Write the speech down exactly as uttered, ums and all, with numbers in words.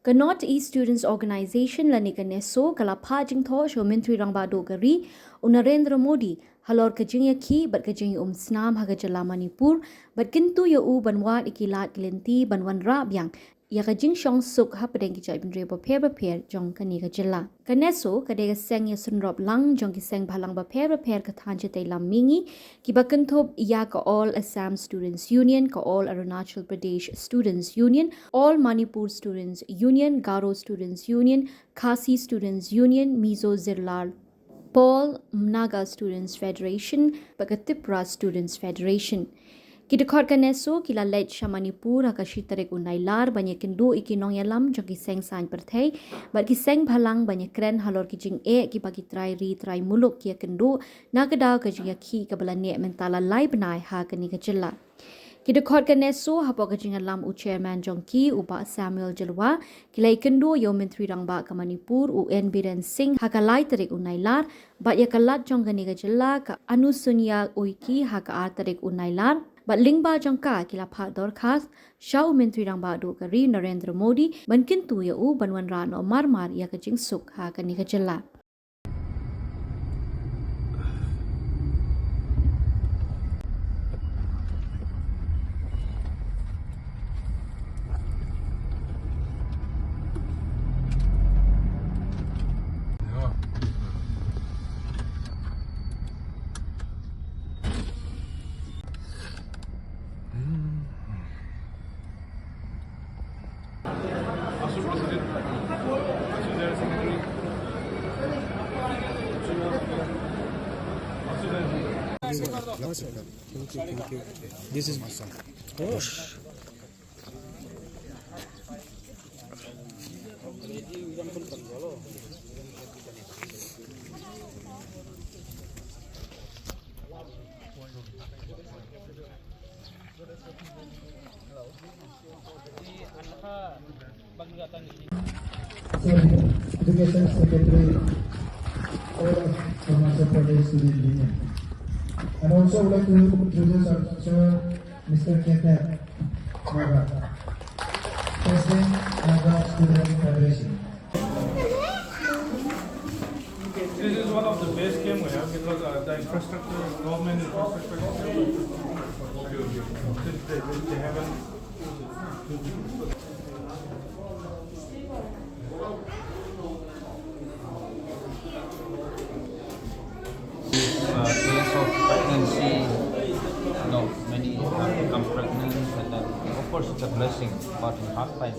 Ka North East Students Organization lane ka NESO ka la phah jingthoh sha u Myntri Rangbah Duh ka ri, u Narendra Modi, halor ka jingïakhih bad ka jingïaumsnam ha ka jylla Manipur, bad kyntu ïa u ban wad ïa ki lad ki lynti ban wanrah biang ïa ka jingshongsuk hapdeng ki jaitbynriew bapher bapher jong kane ka jylla. Ka NESO ka dei ka seng ïasynrop lang jong ki seng bhalang bapher bapher ka thaiñ shatei lam mihngi, kiba kynthup ïa ka All Assam Students Union, ka All Arunachal Pradesh Students Union, All Manipur Students Union, Garo Students Union, Khasi Students Union, Mizo Zirlar Pawl, Naga Students Federation, bad ka Tipra Students Federation. Ki dkhot ka NESO ki la leit sha Manipur ha ka shi tarik u Nailar ban ïakynduh ïa ki nongïalam jong ki seng saiñ pyrthei bad ki seng bhalang ban ïakren halor ki jingeh kiba ki trai ri trai muluk ki ïakynduh na ka daw ka jingïakhih kaba la neh mynta la lai bnai ha kane ka jylla. Ki dkhot ka NESO hapoh ka jingïalam u chairman jong ki, u Bah Samuel Jyrwa, ki la ïakynduh ïa u Myntri Rangbah ka Manipur, u N Biren Singh, ha ka lai tarik u Nailar, bad ïa ka Lat jong kane ka jylla, ka Anusuiya Uikey, ha ka ar tarik u Nailar, bad lyngba jong ka ki la phah dorkhas sha u Myntri Rangbah Duh ka ri, Narendra Modi, ban kyntu ïa u ban wanrah noh marmar ïa ka jingsuk ha kane ka jylla. This is Education Secretary, all of Arunachal Pradesh Student Union. And also would like to introduce our sir, Mister Keter Naga, President, Naga Student Federation. This is one of the best camp we have because uh, the infrastructure, government infrastructure is they, they, they haven't. Uh, case of pregnancy, you know, many have become pregnant, and then, of course, it's a blessing, but in hard time,